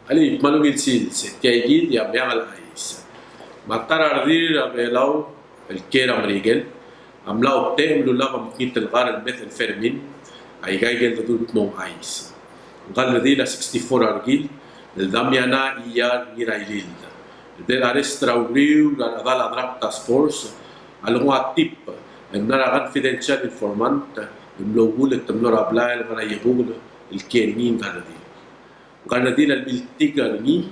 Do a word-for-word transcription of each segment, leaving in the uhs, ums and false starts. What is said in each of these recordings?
Alii, me a ungil sils, e tia kid a Meang el Chais. Me a ta er a redil er a Belau el kiei er a Merikel a mla obdechem el ulab a mekngit el kar el methamphetamine, aika el dedu el kmo chais. Ngka el redil a sixty-four a rekil, el Damiana Iyar Ngirailild, el bla el arrest er a uriul er a rechedal a Drug Task Force a lenguu a tip el mla er a confidential informant el mlo uchul e te mlo er a blai el ngar er a Iebukel el kiei er ngii ngka el redil. Ngka el redil a lebiltik er ngii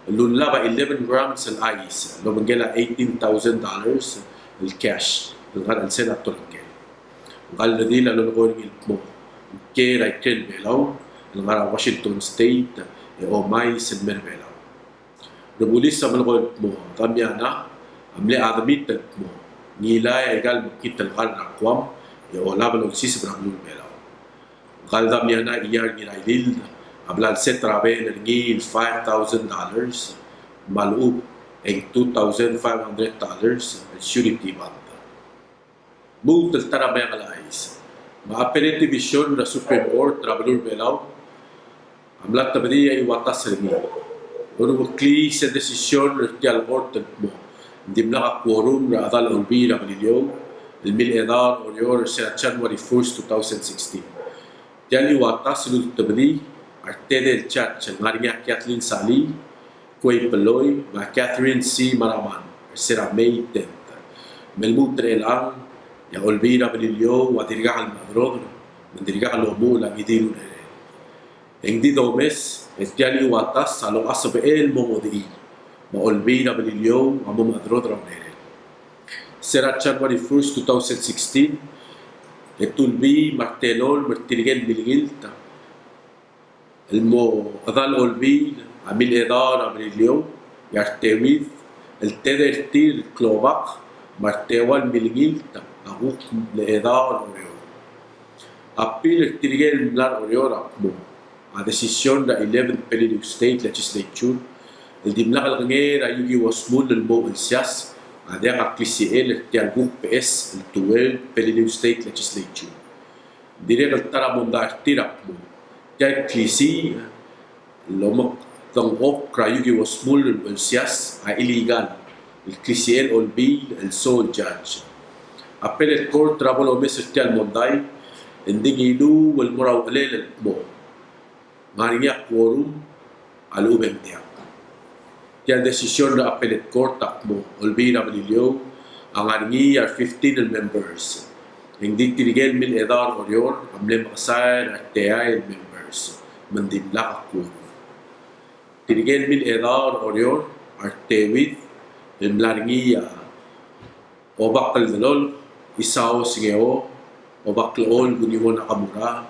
el ulab a eleven grams el chais el obengkel a eighteen thousand dollars el cash el ngar er a chelsel a torengkel. Ngka el redil a lolekoi er ngii el kmo ng kiei er a ikrel Belau el ngar er a Washington State e omais el mei er a Belau. Rebulis a melekoi el kmo a Damiana a mle admit el kmo ngilai aika el mekngit el kar er a Guam e olab el olsiseb er a beluu er a Belau. Ngka el Damiana Iyar Ngirailild a bla lset er a bail er ngii el five thousand dollars me a lechub e ng two thousand five hundred dollars el surety bond. Lmuut el ta er a Meang el Chais. Me a Appellate Division er a Supreme Court er a beluu er a Belau a mla tebedii a iuatas er ngii. Orubeklii sel decision er tia el court el kmo ng dimlak a quorum er a chedal Olbiil er a Beliliou el milechedaol er a Oreor er se er a January first, two thousand sixteen. Tia el iuatas el ultebedii a retede el judge el ngar er ngii a Kathleen Salii, Kuei Polloi, me a Catherine C. Manaman er se er a May tenth. Me lmuut er chelechang e a Olbiil er a Beliliou a dirkak el mechedereder me ng dirkak el omuchel a ngii di el urerel. E ng di domes e tia el iuatas a locha sebechel el mo ngodechii me a Olbiil er a Beliliou a mo mechedereder er a urerel. Se er a January first, two thousand sixteen, e te Olbiil me a retelolem er tirke el milengilt el mo chedal Olbiil a milechedaol er a Beliliou, e a reteuid el tede er tir el klobak me a reteua el milengilt a kuk mlechedaol er a Oreor. A appeal er tirke el mla er a Oreor a kmo a decision er a eleventh Peleliu State Legislature el dimlak lekengei er a Yukiwo Shmull el mo uchelsias a diak a klisichel er tia el kuk beches el twelfth Peleliu State Legislature. Dirrek el ta er a mondai er tir a kmo tia el klisiich el omekdengchokl er a Yukiwo Shmull el uchelsias a illegal el klisichel Olbiil el sole judge. Appellate Court er a bo lomes er tia el mondai e ng di ngiluu el mo er a uchelel el kmo ng ngar er ngii a quorum a lechub e ng diak. Tia el decision er a Appellate Court a kmo Olbiil er a Beliliou a ngar er ngii a re fifteen el members. E ng di tirke el milechedaol er a Oreor a mle mekesai er a re teai el members me ng dimlak a quorum. Tirke el milechedaol er a Oreor a reteuid el mla er ngii a Obak el Delol Isao Singeo, Obak el Chol Kuniwo Nakamura,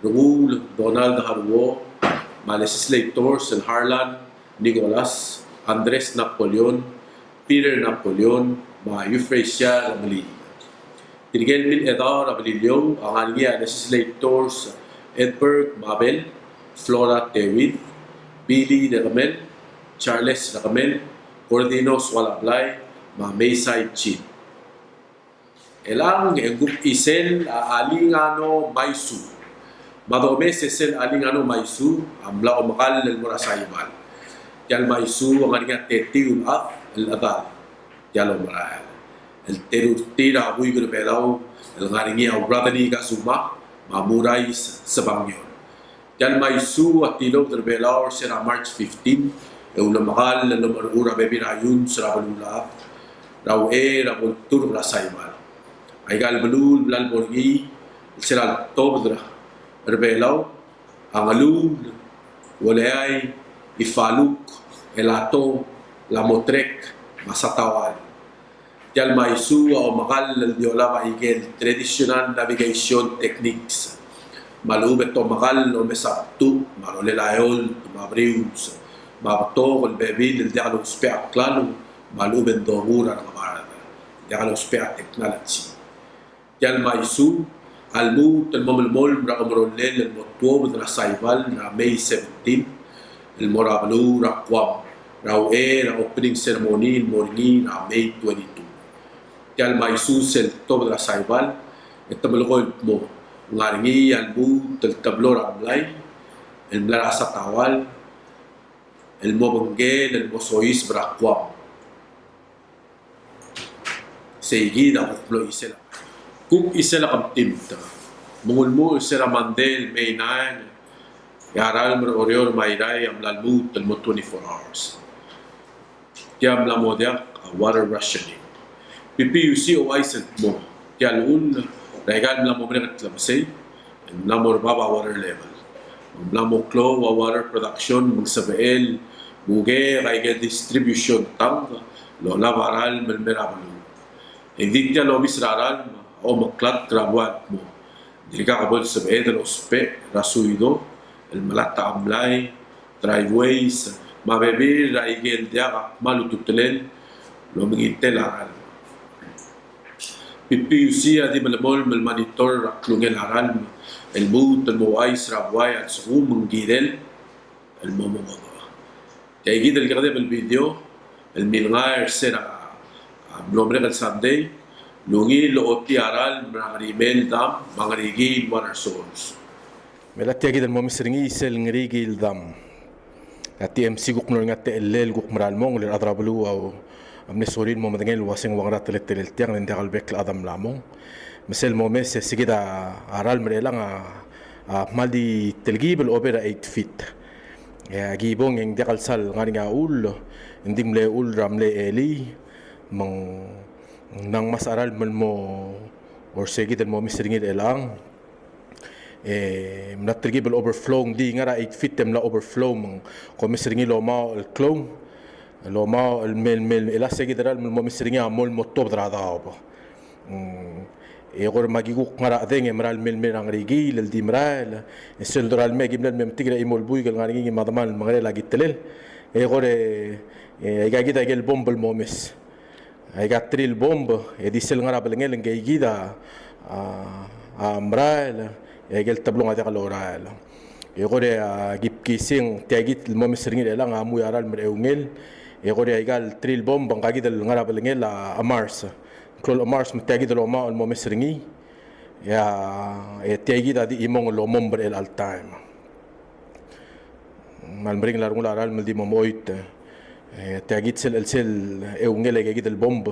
Rengul Donald Haruo, me a legislators el Harlan Nicholas, Andres Napoleon, Peter Napoleon, me a Euphrasia Remeliik. Tirke el milechedaol er a Beliliou a ngar er ngii a legislators Edberg Mabel, Flora Tewid, Billy Rekemel, Charles Rekemel, Cordino Sualablai, me a Meisai Chin. Chelechang e ng kuk chisel a Alingano Maisu. Me a domes e sel Alingano Maisu a mla omekall el mo er a Saibal. Tia el Maisu a ngar er ngii a tetiu el chad el chedal tia el omerael el teru er tir a buik er a Belau el ngar er ngii a Bradley Kazuma me a Murais Sebangion. Tia el Maisu a tilobed er a Belau er se er a March fifteen e ulemekall el omerechur a bebil er a iungs er a beluulechad er a uchei er a bo lturk er a Saibal. Aika el beluu el bla lebo er ngii el se er a letobed er a Belau a Ngeluul, Uoleai, Ifaluk, Elato, Lamotrek, me a Satawal. Tia el Maisu a omekall el di olab aike el traditional navigation techniques me a lechub e te omekall el omes a btuch me a rolel a eolt me a brius me a betok el bebil el diak lousbech a klalo me a lechub e ng doruul a rengebard, diak lousbech a technology. Tia el Maisu a lmuut el mo melemolem er a omerolel el mo tuobed er a Saibal er a May seventeen el mo er a beluu er a Guam er a uchei er a opening ceremony el mo er ngii er a May twenty-two. Tia el Maisu sel tobed er a Saibal e te melekoi el kmo ng ngar er ngii a lmuut el teblo er a mlai el mla er a Satawal, el mo obengkel el mo soiseb er a Guam. Seikid a kuk mlo chisel a, kuk chisel a kemtimt. Me ng ulemuchel er se er a Monday el May nine, e a ralm er a Oreor me a Airai a mla lmuut el mo twenty-four hours. Tia mla mo diak a water rationing. P P U C a ouchais el kmo tia el llechul er a ikal mla mo merek el klebesei el mla mo er bab a water level. Ng mla mo klou a water production me ng sebechel mo ungil a ikel distribution tank el olab a ralm el mei er a beluu. E ng di tia el obis er a ralm a omeklatk er a buai el kmo ng dirkak bo lsebeched el ousbech er a suido el melatk a mlai, driveways, me a bebil er a ikel diak a kmal ultutelel el omengitel a ralm. P P U C a di melemolem el monitor er a klungel a ralm el lmuut el mo ouchais er a buai a lsekum ng kirel el mo mengodech. Tia ikid el kekedeb el video el milengai er se er a, a, mlo merek el Sunday el ungil el ochotii a ralm er a Ngerimel Dam me a Ngerikiil Water Source. Me a tia kid el momes er ngii sel Ngerikiil Dam. A T M C kuk mlo er ngii a techellel el kuk mera el mong, le a rechad er a beluu a mle sorir el mo medengei el uasei ng ua ngera teletelel tiang, le ng diak el bek el chad a mla mong. Me sel momes e se kid a ralm er chelechang a, a kmal di telkib el over a eight feet. E a kibong e ng diak el sal ngar er ngii a chull, ng di mle chull er a mle elii, me ng ngmasech a ralm el mo, er se kid el momes er ngii er chelechang. E mla telkib el overflow, ng di ngar er a eight feet e mla overflow me ng komes er ngii el omaoch el klou. El omaoch el mei, mei, el a se kid a ralm el momes er ngii a mo el mo tuobed er a daob. Mm. E kora me aki kuk ngar er a chedeng e mera el mei, mei er a Ngerikiil el di merael. E sel dorael mei e aki mle metik er a chimo el buik el ngar er ngii me a demal el mengerel a kitelel. E kora, e, aika kid a ikel bomb el momes. Aika three el bomb, e di sel ngar er a belngel e ngike kid a, a, a merael, e aike el teblong a diak lorael. E kora, a, kib kising, tia kid el momes er ngii er chelechang a mui a ralm er a eungel, e kora aika el three el bomb, ngka kid el ngar er a belngel a, a mars. Klou el mars, me tia kid el omaoch el momes er ngii, e a, e tia kid a di chimong el omomb er chelecha el taem. Me a lemeringel a rengul a ralm el di mo mechoit. E tia kid sel, el sel eungel aika kid el bomb.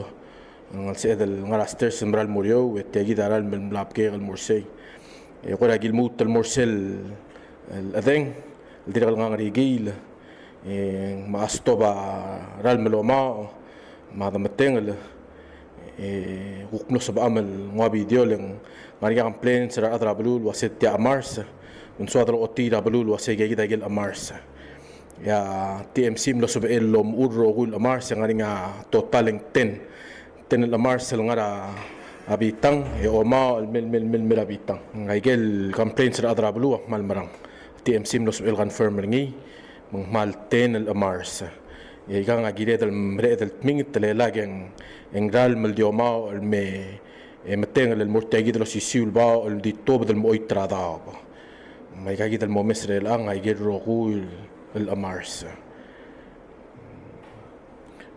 Ng el sebeched el ngar er a stairs el mera el mo er eou, e tia kid a ralm el mla bkek el mo er sei. E kora ki lmuut el mo er sel, el chedeng, el dirrek el ngar er a Ngerikiil. E me a stob a ralm el omaoch, me a demetengel, e kuk mlo sebecham el nguu a video le ng ngar er ngii a complaints er a rechad er a beluu el uasei tia chemars, me ng soad el ochotii er a beluu el uasei aika kid a ikel chemars. E a T M C a mlo sebechel el omechur el rokui el chemars, e ng ngar er ngii a total e ng ten. Ten el chemars el ngar er a bitang, e omaoch el mei, mei, mei, mei er a bitang. Ng aike el complaints er a rechad er a beluu a kmal merang. T M C a mlo sebechel el confirm er ngii, me ng kmal ten el chemars. E aikang a kired el mereched el tminget, e le lak e ng, e ng ralm el di omaoch el me, e metengel el mo er tia kid el osisiu el baoch el di tuobed el mo choit er a daob. Me aika kid el momes er chelechang a ikel rokui el chemars.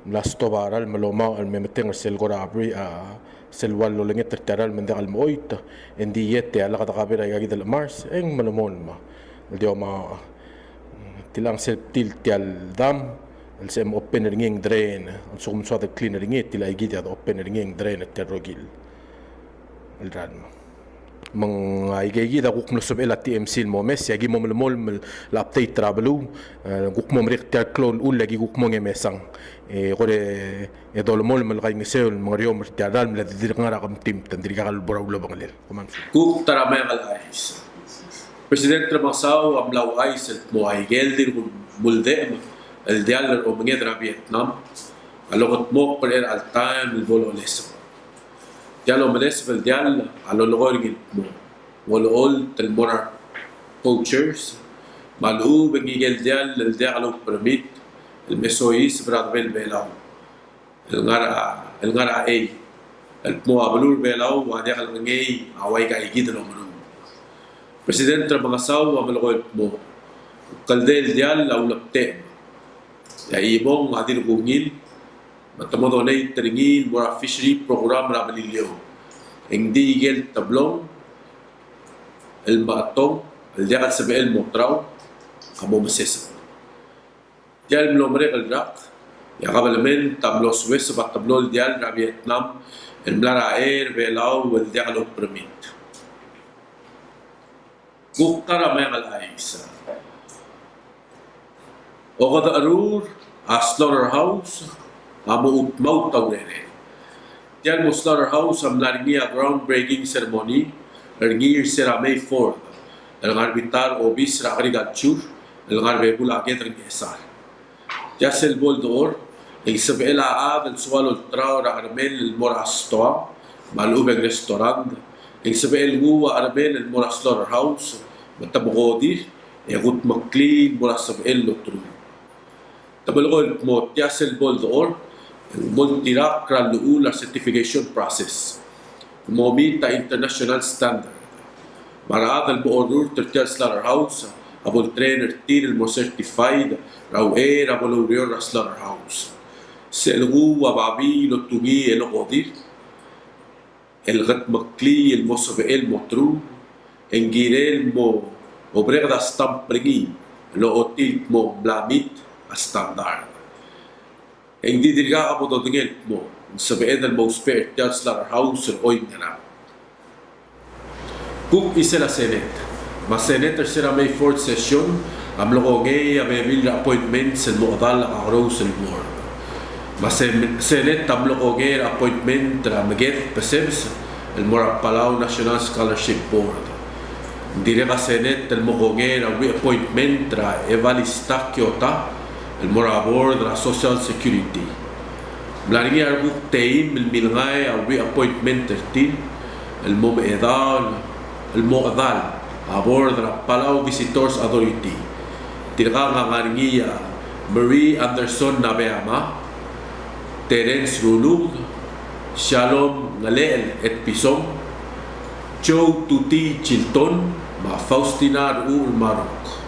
Mla stob a ralm el omaoch el me metengel er sel kora bri-, a, sel ua lolenget er tia ralm me ng diak el mo choit, e ng di iet e a lak dekabai er aika kid el chemars, e ng melemolem el di omaoch. Tilechang sel btil tia el dam, el sebechem open er ngii e ng drain, a lsekum ng soad el clean er ngii, tilechang aika kid a de open er ngii e ng drain er tia el rokui el ralm. Me ng aika kid a kuk mlo sebechel a T M C el momes, e aki mo melemolem el update er a beluu, e kuk mo merek tia el klou el chull e aki kuk mo ngii a mesang. E kora e dolemolem el kaingeseu el mengeriom er tia el ralm el di dirk ngar er a kemtimt, ng dirkak el bo er a ulebengelel. Kom kmal mesulang. Kuk ta er a meang el chais. President Remengesau a mla ouchais el kmo aike el dirk muldechem el diall er a omenged er a Vietnam a longetmokl er chelecha el taem el bo loleseb. Tia el omeleseb el diall a lolekoi er ngii el kmo ng olecholt el mo er a poachers, me a lechub e ng ikel diall el diak loupermit el me soiseb er a debel Belau el ngar er a, el ngar er a chei, el kmo a beluu er a Belau a diak lekengei a ua aika kid el omeruul. President Remengesau a melekoi el kmo ng kldei el diall a ulebtechem, e a chimong a dirk ungil, me te mo donate er ngii el mo er a fishery program er a Beliliou. E ng di ikel teblong el mechetong el diak el sebechel el mo terau a mo meseseb. Tia el mlo merek el rak, e a kabelment a mlo sues a teblo el diall er a Vietnam el mla er a Air Belau el diak loupermit. Kuk ta er a Meang el Chais. Okedecherur a slaughterhouse a mo utmaut a urerel. Tia el mo slaughterhouse a mla er ngii a groundbreaking ceremony er ngii er se er a May fourth el ngar er a bita er a obis er a Agriculture el ngar er a bebul a Ked er a Ngchesar. Tia sel bo ledechor e ng sebechel a chad el soal olterau er a chermel el mo er a stoa me a lechub e ng restaurant, e ng sebechel nguu a chermel el mo er a slaughterhouse me te mekodir e kudmeklii el mo er a sebechel el oterul. Te melekoi el kmo tia sel bo ledechor e ng mo oltirakl er a llechul a certification process el mo meet a international standard. Me a rechad el mo orrurt er tia el slaughterhouse a bo letrain er tir el mo certified er a uchei er a bo loureor er a slaughterhouse. Sel nguu a babii el otungii el okodir el kudmeklii el mo sebechel el mo oterul, e ng kirel el mo obreked a stamp er ngii el ochotii el kmo ng mla meet a standard. E ng di dirkak a bo dodengei el kmo ng sebeched el mo ousbech er tia el slaughterhouse el oingerang. Kuk chisel a Senate. Me a Senate er se er a May fourth session a mlo kongei a bebil er a appointments el mo chedal a kakerous el board. Me a Sen-, Senate a mlo kongei er a appointment er a Meked Besebes el mo er a Palau National Scholarship Board. Ng dirrek a Senate el mo kongei er a reappointment er a Evalista Kyota el mo er a board er a Social Security. Ng mla er ngii a rebuk teim el milngai a reappointment er tir el mo mechedal, el mo chedal a board er a Palau Visitors Authority. Tirkang a ngar er ngii a Marie Anderson Nabeyama, Terence Ruluked, Shalom Ngelechel Etpison, Joe Tutii Chilton, me a Faustina Rechucher Marok.